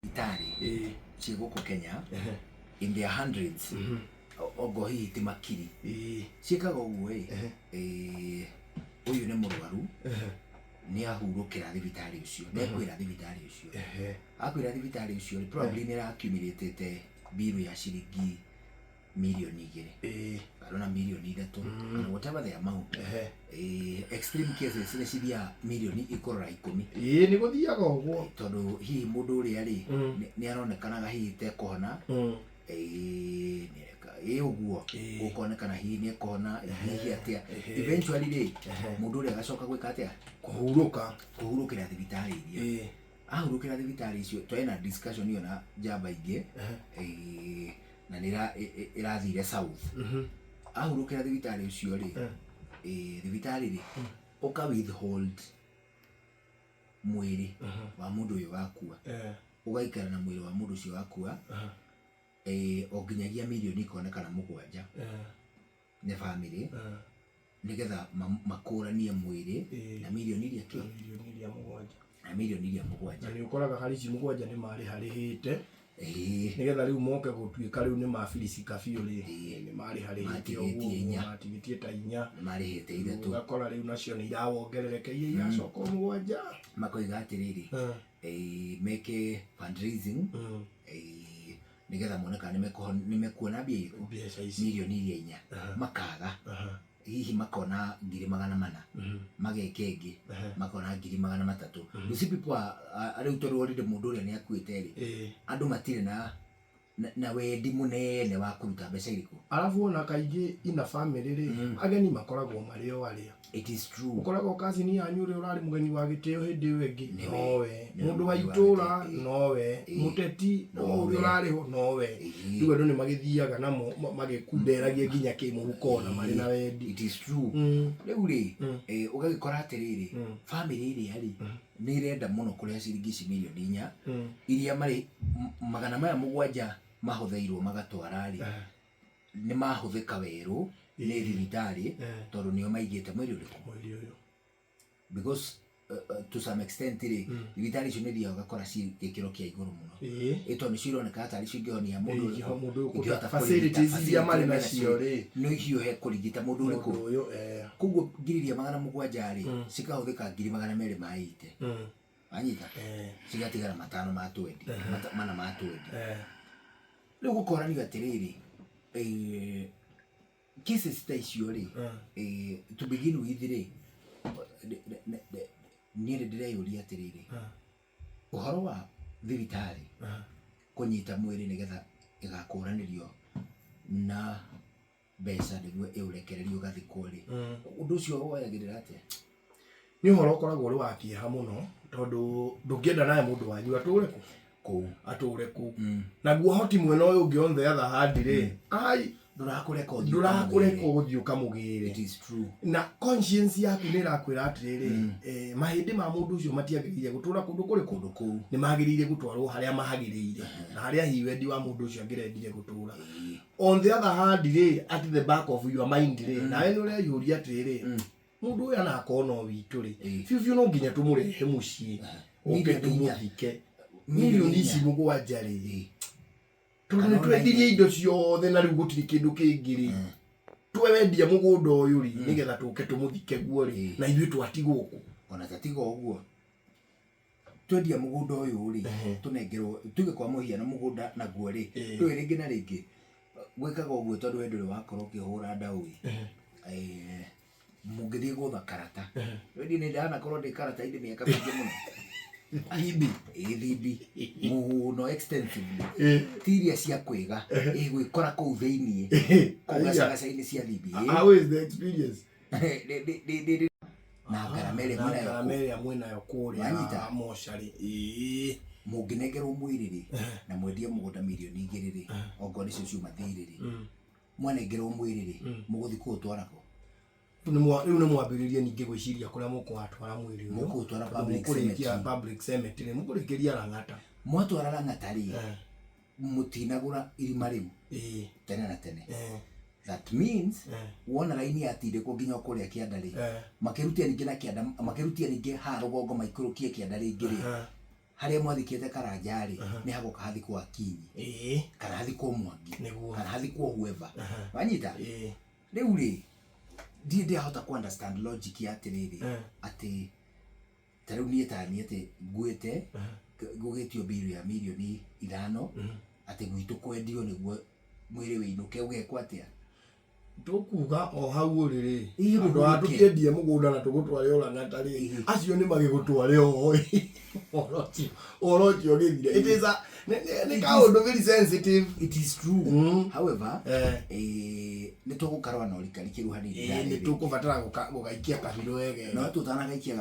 Thibitarĩ ciĩ gũkũ Kenya in their hundreds, ongo hihi ti makiri, ciĩkaga ũguo ĩ, ũyũ nĩ mũrwaru, nĩ ahurũkĩra thibitarĩ ũcio, nĩ ekwĩra thibitarĩ ũcio, akwĩra thibitarĩ ũcio rĩ, probably nĩ ĩra-accumulate bill ya ciringi 2 mirioni, kana ona 3 mirioni, kana whatever the amount. Extreme cases nĩ cithiaga mirioni ikũrora 10. Ĩĩ, nĩ gũthiaga ũguo. Tondũ hihi mũndũ ũrĩa rĩ, nĩ aronekanaga hihi tekũhona, ĩ ũguo gũkonekana hihi nĩ ekũhona, hihi atĩa, eventually rĩ, mũndũ ũrĩa agacoka gwĩka atĩa? Kũhurũka. Kũhurũkĩra thibitarĩ iria. Ahurũkĩra thibitarĩ icio, twarĩ na discussion ĩyo na njamba ingĩ, na nĩ ĩrathire south. Ahurũkĩra thibitarĩ ũcio rĩ, thibitarĩ rĩ, ũka withhold mwĩrĩ wa mũndũ ũyũ wakua, ũgaikara na mwĩrĩ wa mũndũ ũcio wakua, o nginyagia 7 mirioni ikonekana nĩ bamĩrĩ, nĩgetha makũranie mwĩrĩ na mirioni iria kĩ? Na mirioni iria 7. Na mirioni iria 7. Na nĩ ũkoraga harĩ ici 7 nĩ marĩharĩhĩte, nĩgetha rĩu moke gũtuĩka rĩu nĩ mabilicika biũ rĩ, nĩ marĩharĩhĩte. Matigĩtie ũguo 4. Matigĩtie ta 4. Marĩhĩte 3. Ũgakora rĩu nacio nĩ irawongerereka iria iracoka o 7. Makoiga atĩrĩrĩ, meke fundraising, nĩgetha mone kana nĩ mekuona mbia irĩkũ? Mbeca ici. 4 mirioni iria makaga, hihi makona 400,000, mageka ĩngĩ, makona 300,000. You see, people are rĩu, tondũ already mũndũ ũrĩa nĩ akuĩte rĩ, andũ matirĩ na wendi mũnene wa kũruta mbeca irĩkũ. Arabu ona kaingĩ ina family rĩ, ageni makoragwo marĩ o arĩa. It is true. Ũkoragwo kazini yanyu, ũrĩa ũrarĩ mũgeni wa gĩtĩo hĩndĩ ĩyo ĩngĩ Nĩwe. nowe, Nĩwe mũndũ wa mũgeni wa itũra gĩtĩo. nowe, mũteti Nowe. ũrĩa ũrarĩ ho nowe. Rĩu andũ nĩ magĩthiaga namo magĩkunderagia nginya kĩmũhuko na marĩ na wendi. It is true. Rĩu rĩ, ũgagĩkora atĩrĩrĩ, family ĩrĩa rĩ, nĩ ĩrenda mũno kũrĩha ciringi ici 4 mirioni iria marĩ magana maya 7 mahũthĩirwo magatwara rĩ, nĩ mahũthĩka werũ nĩ thibitarĩ, tondũ nĩo maigĩte mwĩrĩ ũrĩkũ? Mwĩrĩ ũyũ. Because to some extent rĩ, thibitarĩ icio nĩ thiaga ũgakora ci gĩkĩro kĩa igũrũ mũno, ĩ tondũ nĩcio ironeka tarĩ cio ingĩhonia mũndũ Ĩĩ, ũrĩkũ, mũndũ ũyũ ingĩhota facilities kũrigita, iria marĩ facility nacio rĩ, no ihiũhe kũrigita mũndũ ũrĩkũ? Mũndũ ũyũ. Koguo 700,000 rĩ, cikahũthĩka 280,000, wanyita? Cigatigara 5 ma 20, 4 ma 20. Rĩu gũkoranio atĩrĩrĩ, cases ta icio rĩ, to begin with rĩ, niĩ nĩ ndĩreyũria atĩrĩrĩ, ũhoro wa thibitarĩ kũnyita mwĩrĩ nĩgetha ĩgakũranĩrio na mbeca nĩguo ĩũrekererio ũgathikwo rĩ, ũndũ ũcio woyagĩrĩra atĩa? Nĩ ũhoro ũkoragwo ũrĩ wa kĩeha mũno, tondũ ndũngĩenda nawe mũndũ wanyu atũre kũ? Kũu. Atũre kũu. Naguo hoti mwena ũyũ ũngĩ, on the other hand rĩ, ai, ndũrakũreka ũthiĩ ndũrakũreka ũkamũgĩre. Ũgũthiĩ ũkamũgĩre. It is true. Na conscience yaku nĩ ĩrakwĩra atĩrĩrĩ, mahĩndĩ ma mũndũ ũcio matiagĩrĩire gũtũra kũndũ kũrĩkũ? Kũndũ kũu. Nĩ magĩrĩire gũtwarwo harĩa mahagĩrĩire na harĩa hihi wendi wa mũndũ ũcio angĩrendire gũtũra. On the other hand rĩ, at the back of your mind rĩ, nawe nĩ ũreyũria atĩrĩrĩ, mũndũ ũyũ anakorwo no witũ rĩ, biũ biũ no nginya tũmũrehe mũciĩ ũke 4 mirioni. Tũmũthike. Mirioni mirioni ici 4. 7 rĩ, tondũ Kana nĩ ona twendirie 4. Indo ciothe na rĩu gũtirĩ kĩndũ kĩngĩ rĩ, twewendia mũgũnda ũyũ rĩ, nĩgetha tũke tũmũthike guo rĩ, na ithuĩ twatigwo kũ? Ona tatiga ũguo, twendia mũgũnda ũyũ rĩ, tũnengerwo, tuge kwa mũhiano mũgũnda naguo rĩ, ndũĩ rĩngĩ na rĩngĩ gwĩkaga ũguo tondũ we ndũrĩ wakorwo ũkĩhũra ndaũ ĩ, mũngĩthiĩ gwetha karata, niĩ nĩ ndanakorwo ndĩ karata-inĩ mĩaka mĩingĩ mũno. Thimbi. Ĩ, thimbi mũno, extensively, ti iria cia kwĩga, ĩ gwĩkora kũu thĩiniĩ, kũu gacagaca-inĩ cia thimbi ĩ. How is the experience? Na ngarama ĩrĩa Na mwĩnayo ngarama kũu. Ĩrĩa mwĩnayo kũrĩa Wanyita? mocarĩ, ĩĩ. Mũngĩnengerwo mwĩrĩ rĩ, na mwendie mũgũnda 2 mirioni rĩ, ongorwo nĩcio ciuma thirĩ rĩ, mwanengerwo mwĩrĩ rĩ, mũgũthiĩ kũũtwara kũ? Rĩu nĩ mwambĩrĩrie ningĩ gwĩciria kũrĩa mũkũwatwara mwĩrĩ ũyũ. Mũkũũtwara Tondũ public mũkũrĩkia cemetery. Public cemetery mũkũrĩkĩria Lang'ata. Mwatwara Lang'ata rĩ, mũtinagũra irima rĩu tene na tene. That means wona raini yatindĩkwo nginya o kũrĩa kĩanda rĩ, makĩrutia ningĩ na kĩanda, makĩrutia ningĩ haha rũgongo, maikũrũkie kĩanda rĩngĩ rĩ. Harĩa mwathikĩte Karanja rĩ, nĩ hagoka hathikwo Akinyi, kana hathikwo Mwangi, kana hathikwo whoever. Wanyita? Rĩu rĩ, ndirĩ ndĩrahota ku understand logic ya atĩrĩrĩ, atĩ ta rĩu niĩ taniĩ atĩ nguĩte ngũgĩtio mbiru ya mirioni 5, atĩ gwitũ kwendio nĩguo mwĩrĩ wĩinũke, ũgekwo atĩa? Tũkuga o hau ũrĩ rĩ, andũ a mũhuke. Tũkĩendie mũgũnda na tũgũtware Olang'ata rĩ, acio nĩ magĩgũtware oho, ũhoro ũcio ũgĩthire. It is a nĩ kaũndũ very sensitive. It is true. However, nĩ tũgũkarũa na ũrikarikĩru hanini. Nĩ tũkũbatara gũgaikia kabirũ wegega. No tũtanagaikia.